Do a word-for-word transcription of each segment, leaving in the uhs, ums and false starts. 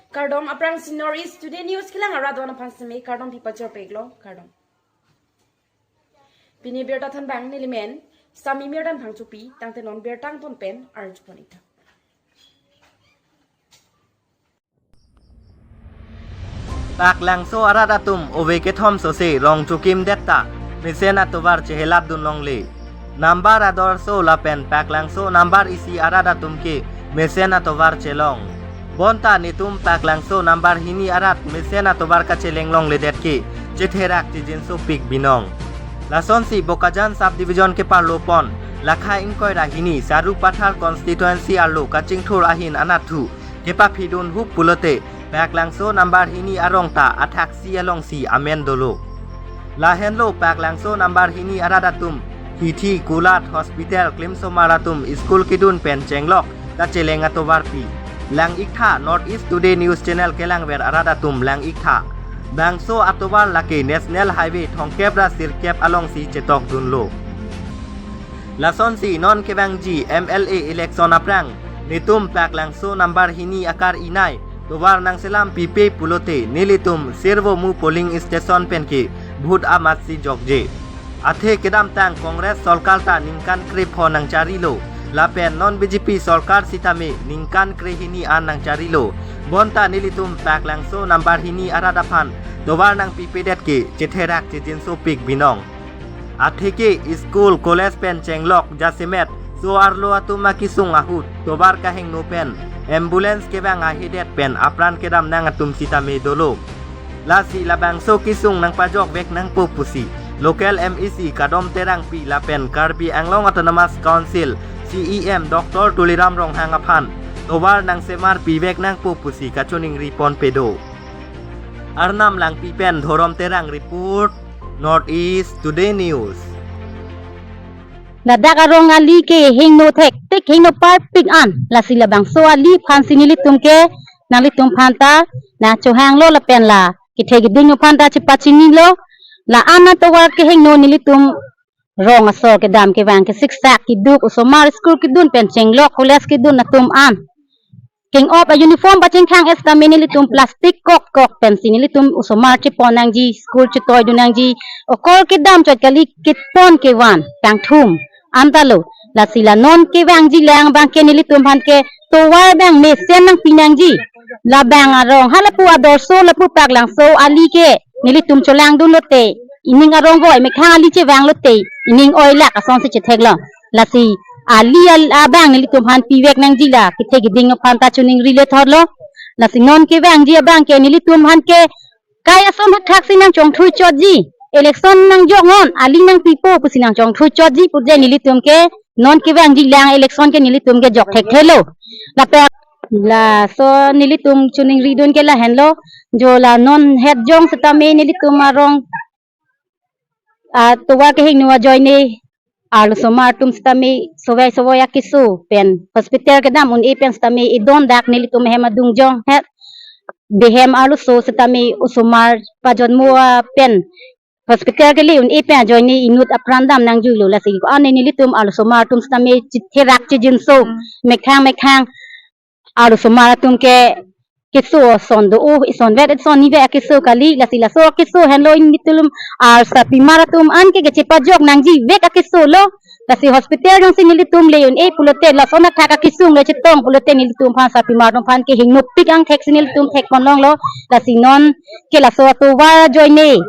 Kardom, aphrangsi North East Today News kelang arat do-an aphan seme kardom pi pajirpiklo, kardom. Pini birta thanbang nelimen Sami Mirdan Phangchopi, tangte non birta angton pen arjupon ita. Paklangso arat atum ove kethom sose rong chokim det ta mesen atovar chehelat dun longle. Nambar adorso lapen Paklangso nambar isi arat atum ke mesen atovar chelong. Bonta netum Paklangso nambar hini arat mesen atovar kacheleng longledet ke chetherak chejinsopik binong. Lasonsi Bokajan Subdivision keparlopon lakha ingkoi ra hini Sarupathar constituency arlo kachingthur ahin anatthu kepaphidun hup pulote Paklangso nambar hini arong ta athaksi alongsi amen dolo. Lahenlo Paklangso nambar hini arat atum hithi, kulat, hospital, klimsomar atum, school kedun pen chenglok kacheleng atovarpi. Lang-iktha, North East Today News Channel kelangver arat atum lang-iktha. Bangso atovar lake National Highway thomkep ra sirkep alongsi chetokdunlo. Lasonsi non kevangji M L A election aphrang netum Paklangso nambar hini akar inai tovar nangselam pipe pulote nelitum Sirvomu polling station penke vote amatsi jokje. Athe kedamtang Congress sorkar ta ningkan krepho nangcharilo, lapen non B J P sorkar sitame ningkan krehini an nangcharilo. Bonta nelitum Paklangso nambar hini arat aphan tovar nangpipedet ke chetherak chejinsopik binong. Atheke school, college pen chenglok jasemet so-arlo atum akesung ahut tovar kahingno pen ambulance kevang ahedet pen apran kedam nang atum sitame dolo. Lasi labangso kesung nangpajokvek nangpo pusi local M A C Kadom Terangpi lapen Karbi Anglong Autonomous Council C E M Doctor Tuliram Ronghang aphan tovar nangsemarpivek nangpo pusi kachoningri ponpe do. Arnam Langpi pen Dhorom Terang report, North East Today News. Ladak arong ali ke hingno thektik, hingno parpik an. Lasi labangso ali aphansi nelitum ke nanglitum aphanta nangchohanglo lapen la kethe keding aphanta chepachinilo. La-an atovar kehingno nelitum rong asor kedam kevang kesiksak keduk, osomar school kedun pen chenglok, college kedun atum an keng-op a-uniform pachingthang es tame nelitum plastic kok kok pensi nelitum osomar chepon nangji, school chetoidun nangji, okor kedam chot kali, kepon kevan kangthum anta lo. Lasi la non kevangji lang abang ke nelitum aphan ke tovar abang mesen nangpi nangji. Labang arong ha lapu adorso lapu Paklangso ali ke nelitum cholangdunlote, ining arong voi mekhang ali chevanglote ining oilak asonsi chetheklo. Lasi ali al-, abang nelitum aphan pivek nangji, la kethe keding aphanta choningrilo thotlo. Lasi non kevangji abang ke nelitum aphan ke kai ason huthaksi nangchongthu chotji, election nangjok non, ali nangpipo pusi nangchongthu chotji pute nelitum ke non kevangji lang election ke nelitum ke jok thekthelo. Lapen laso nelitum choningridun ke lahenlo, jo la non het jong sitame nelitum arong atovar kehingno ajoine arlosomar atum sitame sovai sovai akeso pen hospital kedam un-e pen sitame idon dak nelitum hem adung jong het behem arloso sitame osomar pajotmo pen hospital kele un-e pen ajoine inut apran dam nangjuilo. Lasi ko-an nelitum arlosomar atum sitame chetherak chejinso mekhang mekhang arlosomar atum ke keso ason do, o ison vet ison nive akeso kali. Lasi laso akeso henlo nelitum arsapimar atum an ke kechepajok nangjivek akeso lo. Lasi hospital jongsi nelitum le un-e pulote lason athak akesung le chetong pulote nelitum aphan sarpimar atum aphan ke hingnopik angthek si nelitum thekponlonglo. Lasi non ke laso atovar ajoine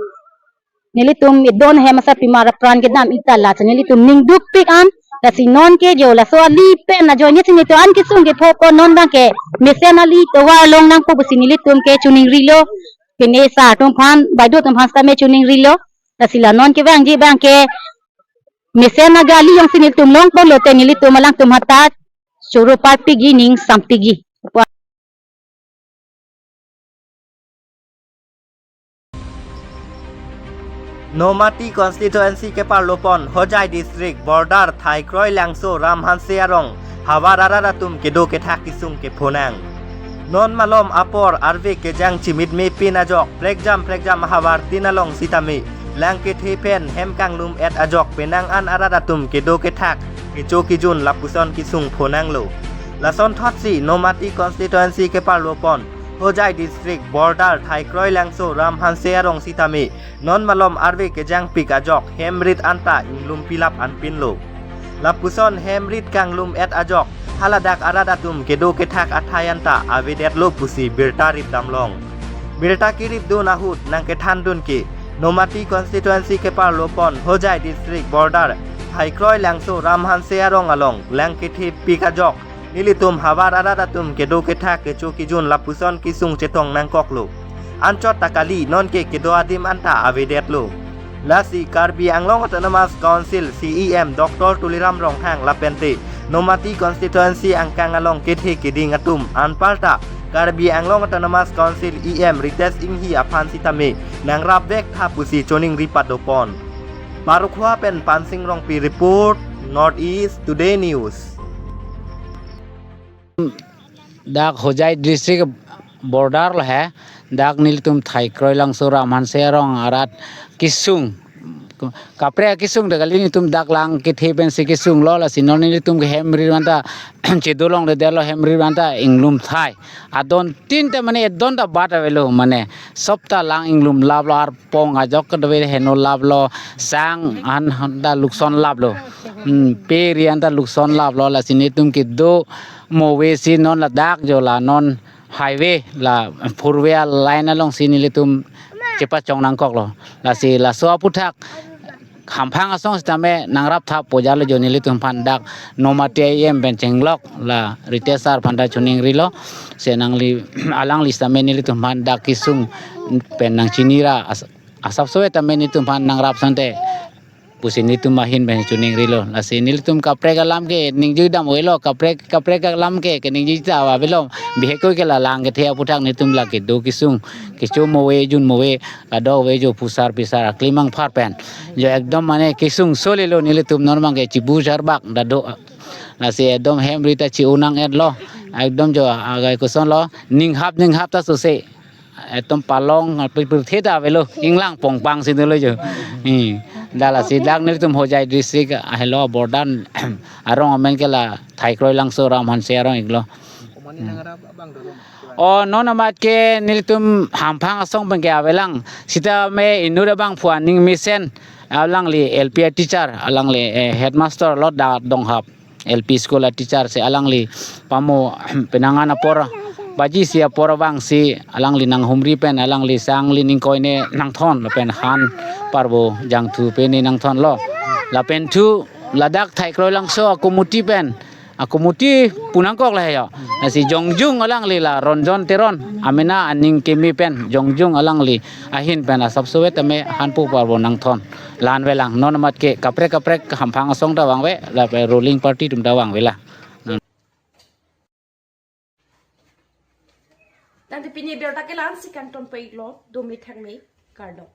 nelitum idon hem asarpimar apran kedam ita la, lasi nelitum ningdukpik an. Lasi non ke jo laso ali pen ajoine si nelitum an kesung kepho ko non abang ke mesen ali tovar long nangpo pusi nelitum ke choningrilo. Pine sar atum aphan, baido atum aphan sitame choningrilo. Lasi la non kevangji abang ke mesen aga ali jongsi nelitum longponlote nelitum alangtum aphanta choro parpikji, ning sampikji. Nomati constituency keparlopon Hojai district border Thaikroi Langso Ramhanse arong havar arat atum kedo kethak kesung kephonang. Non malom apor arve kejang chimitme pin ajok prekjam prekjam havar tin along sitame lang kethe pen hem kanglum et ajok penang an arat atum kedo kethak kecho kejun lapuson kesung phonanglo. Lasonthotsi Nomati constituency keparlopon Hojai district border Thaikroi Langso Ram Hanse arong sitame non malom arve kejangpik ajok hem rit anta inglum pilap anpinlo. Lapuson hem rit kanglum et ajok haladak arat atum kedo kethak athai anta avedetlo pusi birta ripdamlong. Birta kiripdun ahut nangkethandun ke Nomati constituency keparlopon Hojai district border Thaikroi Langso Ram Hanse arong along lang kethepik ajok nelitum havar arat atum kedo kethak kecho kejun lapuson kesung chetong nangkoklo. Anchot ta kali nonke kedo adim anta avedetlo. Lasi Karbi Anglong Autonomous Council C E M Doctor Tuliram Ronghang lapente Nomati constituency angkang along kethe keding atum anparta Karbi Anglong Autonomous Council E M Ritesh Enghi aphan sitame nangrapvek tha pusi choningri padopon. Parukhuwa pen Pansing Rongpi report, North East Today News. Dak Hojai district border lo he, dak nelitum Thaikroi Langso Ram Hanse arong arat kesung. Kaprek kesung dak kali, nelitum dak lang kethe pensi kesunglo, lasi non nelitum ke hem rit anta chedo longledetlo, hem rit anta inglum thai. Adon tin te mane edon ta bat avelo mane. Sop ta lang inglum laplo, arpong ajok kedave heno laplo, sang an han ta lukson laplo. Hmm, pe ri anta lukson laplo, lasi nelitum kedo mo ave si non ladak jo la non highway la four way line alongsi nelitum chepachong nangkoklo. Lasi laso aputhak hamphang asong sitame nangrap tha pu jalo jo nelitum aphan dak Nomati E M pen chenglok la Ritesh sir aphan ta choningrilo. Se nangli alangli sitame nelitum aphan dak kesung pen nangchinira as-, asapso tame nelitum aphan nangrap sante pusi nelitum ahin pen choningrilo. Lasi nelitum kaprek alam ke ningjeidam avelo, kaprek, kaprek alam ke, keningje ta avelo. Bihek ko ke la lang kethe aputhak nelitum la kedo kesung, kecho mo ave, jun mo ave, kadokave jo phusar phisar aklimang phar pen jo ekdom mane kesung solelo nelitum, non abang ke chibu jarbak dado. Lasi ekdom hem rit ta chi-o nang-etlo. Ekdom jo agai kosonlo, ninghap ninghap ta sose. Ekdom palong, pi-, pirthe ta avelo, inglang pongpang si dolo jo. Hmm. Dak lasi dak nelitum Hojai district ahelo border arong amen ke la Thaikroi Langso Ram Hanse arong iklo. Komani nangrap abang dolo. O, non amat ke nelitum hamphang asong pen ke avelang. Sitame inut abang phu aning mesen, alangli L P teacher, alangli, eh, headmaster lo dak Donghap L P school a teacher si, alangli pamo penang an apor baji isi apor abangsi alangli nanghumri pen alangli sang li ningkoine nangthon lapen han parbo jangthu pene nangthonlo. Lapen thu ladak Thaikroi Langso a committee pen, a committee pu nangkok la he jo. Lasi jongjung alangli la Ronjon Teron amena aning keme pen jongjung alangli ahin pen asapso tame hanpo parbo nangthon. La-an avelang, non amat ke kaprek kaprek hamphang asong ta vangve, lapen ruling party atum ta vangve la. Tangte pini abirta ke la-ansi kangton pon-iklo, dome thakme, kardom.